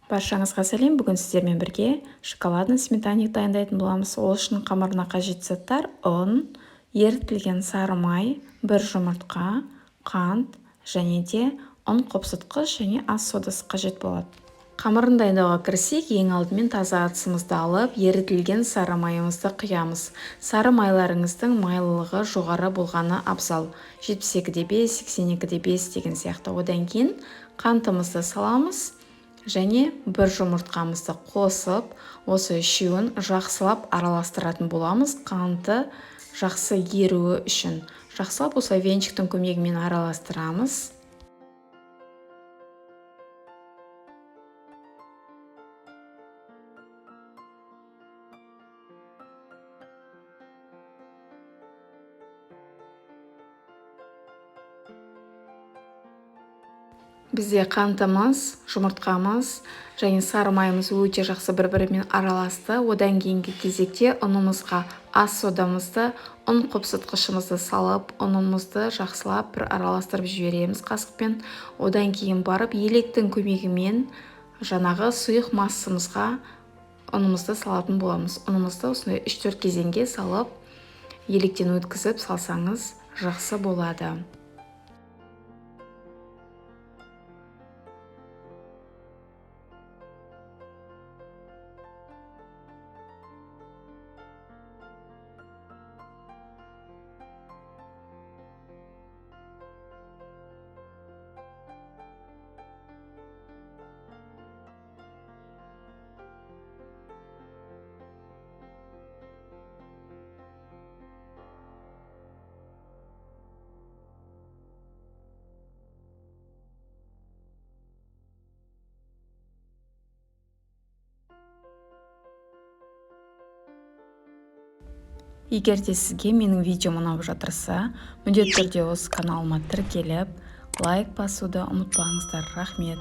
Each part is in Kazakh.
Баршаңызға сәлем. Бүгін сіздермен бірге шоколадный сметанник дайындайтын боламыз. Ол үшін қамырына қажетті заттар: ұн, ерітілген сары май, бір жұмыртқа, қант және де ұн қопсытқыш және ас содасы қажет болады. Қамырын дайындауға кірісейік. Ең алдымен таза ыдысымызды алып, ерітілген сары майымызды құямыз. Сары майларыңыздың майлылығы жоғары болғаны абзал. 72,5, 82,5 деген сияқты. Одан кейін қантымызды саламыз және бір жұмыртқамызды қосып, осы үшеуін жақсылап араластыратын боламыз. Қанты жақсы еруі үшін жақсылап осылай венчиктің көмегімен араластырамыз. Бізде қантымыз, жұмыртқамыз және сары майымыз өте жақсы бір-бірімен араласты. Одан кейінгі кезекте ұнымызға ас содамызды, ұн қопсытқышымызды салып, ұнымызды жақсылап бір араластырып жібереміз қасықпен. Одан кейін барып електің көмегімен жаңағы сұйық массамызға ұнымызды салатын боламыз. Ұнымызды осындай 3-4 кезеңге салып, електен өткізіп салсаңыз жақсы болады. Егер де сізге менің видеом ұнап жатырса, міндетті түрде осы каналыма тіркеліп, лайк басуды ұмытпаңыздар. Рахмет.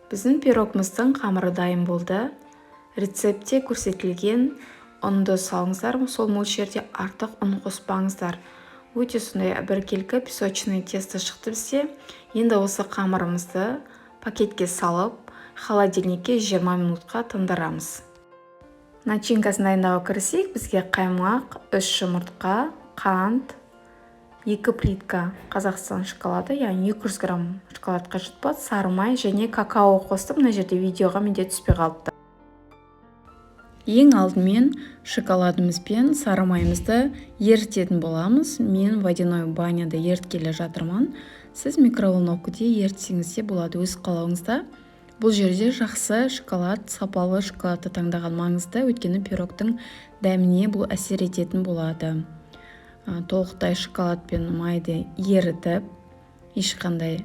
Біздің пирогымыздың қамыры дайын болды. Рецептте көрсетілген ұнды салыңыздар, сол мөлшерде, артық ұн қоспаңыздар. Өте сондай біркелкі песочный тесто шықты бізде. Енді осы қамырымызды пакетке салып, холодильникке 20 минутқа тындырамыз. Начинкасын дайындауға кірісейік. Бізге қаймақ, 3 жұмыртқа, қант, 2 плитка Қазақстан шоколады, яғни 200 грамм шоколад қажет болады, сары май және какао қостым. Мына жерде видеоға менде түспей қалыпты. Ең алдымен шоколадымыз бен сары майымызды ерітетін боламыз. Мен водяной баняда еріткелі жатырмын. Сіз микроволновкада ерітсеңіз де болады, өз қалауыңызда. Бұл жерде жақсы шоколад, сапалы шоколадты таңдаған маңызды, өйткені пирогтың дәміне бұл әсер ететін болады. Толықтай шоколад пен майды ерітіп, ешқандай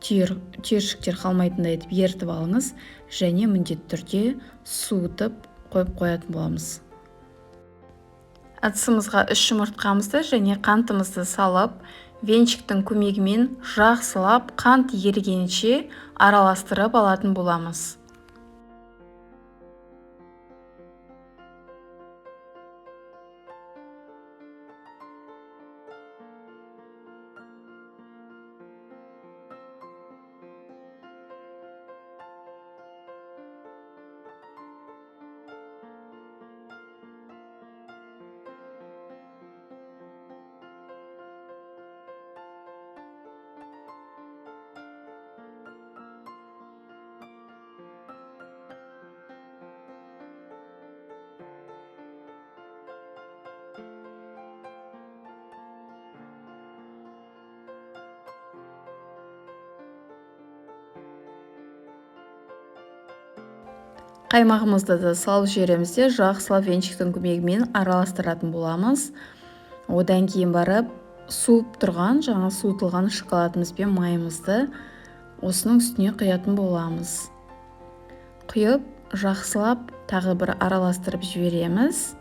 түйіршіктер қалмайтындай етіп ерітіп алыңыз және міндетті түрде суытып қойып қоятын боламыз. Ыдысымызға 3 жұмыртқамызды және қантымызды салып, венчиктің көмегімен жақсылап қант ерігенше араластырып алатын боламыз. Қаймағымызды да салып жібереміз де, жақсылап венчиктің көмегімен араластыратын боламыз. Одан кейін барып суып тұрған, жаңа суытылған шоколадымыз бен майымызды осының үстіне құятын боламыз. Құйып, жақсылап тағы бір араластырып жібереміз.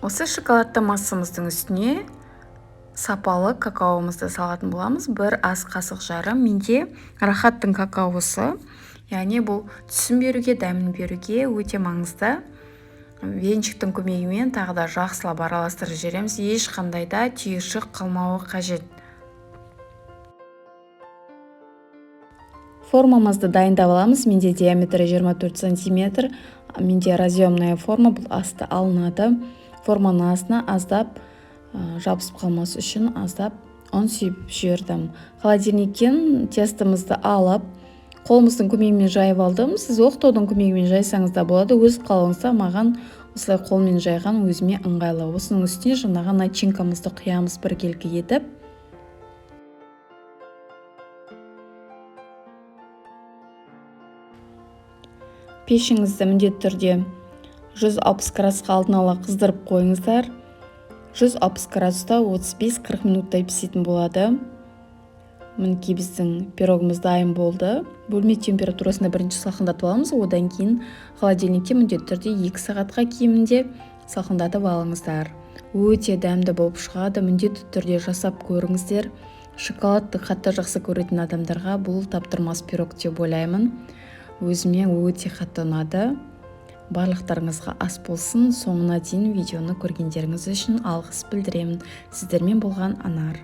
Осы шоколадты массамыздың үстіне сапалы какаомызды салатын боламыз. 1 ас қасық жарым. Менде Рахаттың какаосы, яғни бұл түсін беруге, дәмін беруге өте маңызды. Венчиктің көмегімен тағы да жақсылап араластырып жібереміз. Ешқандай да түйіршік қалмауы қажет. Формамызды дайындап аламыз. Менде диаметрі 24 сантиметр. Менде разъемная форма, бұл асты алынады. Форманың астына аздап жабысып қалмас үшін аздап ұн сеуіп жібердім. Холодильниктен тестомызды алып, қолымыздың көмегімен жайып алдым. Сіз оқтаудың көмегімен жайсаңыз да болады. Өз қалауыңызда, маған осылай қолмен жайған өзіме ыңғайлы. Осының үстіне жаңағы начинкамызды құямыз біркелкі етіп. Пешіңізді міндетті түрде 160 градусқа алдын ала қыздырып қойыңыздар. 160 градуста 35-40 минуттай пісетін болады. Мінекей біздің пирогымыз дайын болды. Бөлме температурасында бірінші салқындатып аламыз, одан кейін холодильникте міндетті түрде 2 сағатқа кемінде салқындатып алыңыздар. Өте дәмді болып шығады, міндетті түрде жасап көріңіздер. Шоколадты қатты жақсы көретін адамдарға бұл таптырмас пирог деп ойлаймын. Өзіме өте қатты ұнады. Барлықтарыңызға ас болсын. Соңына дейін видеоны көргендеріңіз үшін алғыс білдіремін. Сіздермен болған Анар.